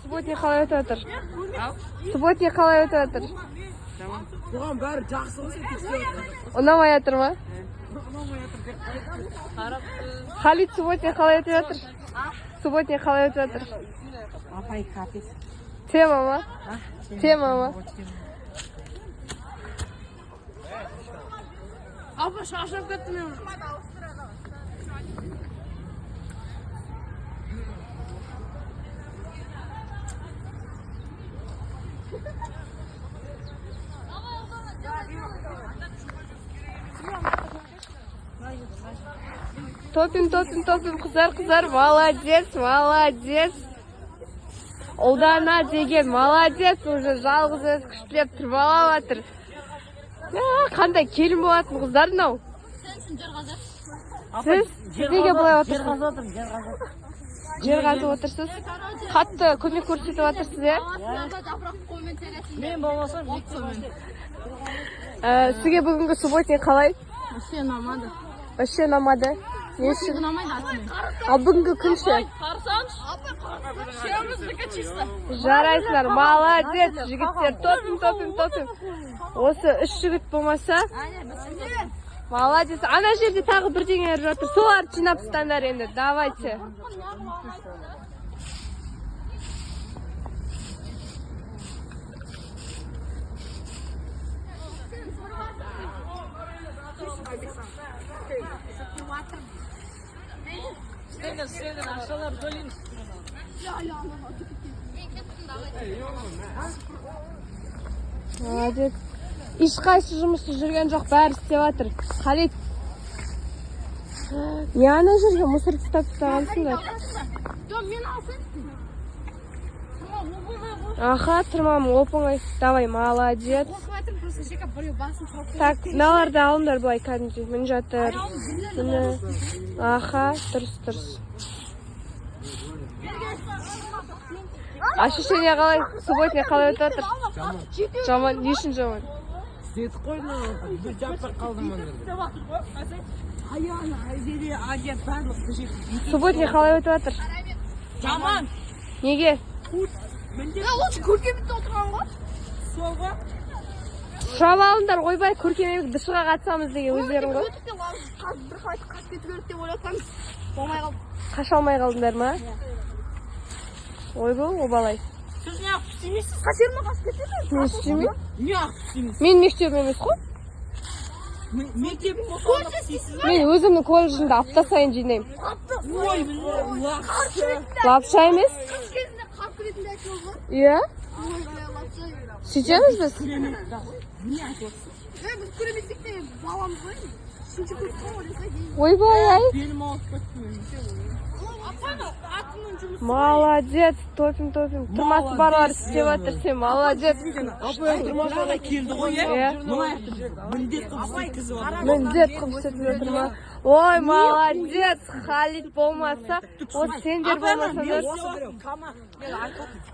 Субботник қалай өтіп жатыр? Субботник қалай өтіп жатыр? Бұған бәрі жақсы ғой, сен тексеріп. Ұнамай жатыр ма? Халид, субботник қалай өтіп жатыр? Субботник қалай өтіп жатыр? Апай, капец. Тема ма? Тема ма? Апа, шаршап кеттім мен. Топим, топим, топим, қыздар, қыздар, молодец, молодец. Ұлдана деген молодец, уже жалғыз өзі күштілеп тұрбалап жатыр. Қандай келін болатын қыздар мынау? Сіз неге былай отырсыз? Жер қазып отырмын, жер қазып. Жер қазып отырсыз. Қатты көмек көрсетіп жатырсыз, иә? Мен болмасам, мектеп. Сізге бүгінгі субботник қалай? Вообще ұнамады. Вообще ұнамады. Не үшін? Ұнамайды атымен. Ал бүгінгі күн ше? Қарасаңшы. Үшеуміздікі чисто. Жарайсыңдар, молодец, жігіттер. Топим, топим, топим. Осы үш жігіт болмаса, молодец. Ана жерде тағы бірдеңелер жатыр. Соларды жинап тастаңдар енді. Давайте. Сендер ақшалар төлейміз. Молодец. Ешқайсы жұмысы жүрген жоқ, бәрі істеп жатыр. Халид. Не ана жерге мусор тастап тастағансыңдар? Жоқ, мен алсайшы. Аха, тұрмам, оп-оңай. Давай, молодец. Қорқып жатырмын, просто жека біреу басын шалып. Так, мыналарды алыңдар былай кәдімгідей. Міне жатыр. Міне. Аха, дұрыс, дұрыс. Ощущение қалай? Субботник қалай өтіп жатыр? Жаман. Не үшін жаман? Істетіп қойдым, бір жаппай қалдым ана. Аян, Айзере, Адия, барлық Субботник қалай өтіп жатыр? Жаман. Неге? Я лучше көркемде отырған ғой. Сол ғой. Сұрап алыңдар, ойбай, көркем дышыға қатысамыз деген өздерің ғой. Өтіп те бір қайтып қашып кету керек деп ойлап болмай қалды. Қаша алмай қалдыңдар ма? Ойбай, обалай. Сіз неғып істемейсіз? Қашеріне қашып кетеді. Мен істемеймін. Неғып істемейсіз? Мен мектебім емес қой. Мектебім болса, оны істейсіз бе? Мен өзімнің колледжімді апта сайын жинаймын. Ой, лапша. Лапша емес? Қыз кезінде қап кіретін де әке ғой. Иә. Ой, бля, лапша. Сөйтеміз біз. Не айтып отырсыз? Е, біз көремесек те баламыз ғой. Үшінші курс қой, ойласа кейін. Ойбай, ай. Белім ауырып кетті менің. Апаның жұмысы. Молодец, топим, топим. Тұрмасы барлар істеп жатыр, сен молодец. Апай, тұрмасына келді ғой, Иә. иә? Мына міндет қылып істеткізіп жатыр. Міндет қылып істетіп жатыр ма? Ой, молодец, Халид болмаса, вот сендер болмасаңдар.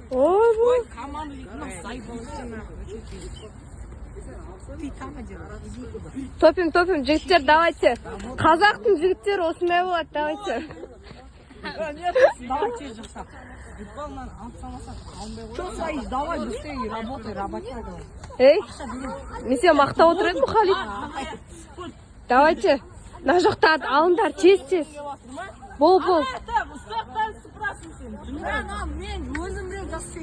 Ойбой. Топим, топим, жігіттер, давайте. Қазақтың жігіттері осындай болады, давайте. Давайте жақса. Что стоишь? Давай быстрее, работай, работяга. Ей, мен сені мақтап отыр едім, Халид. Давайте. Мына жақта алыңдар, тез, тез. Бол, бол. Ұстақтан сыпырасың сен. Мен өзім біреу жақсы.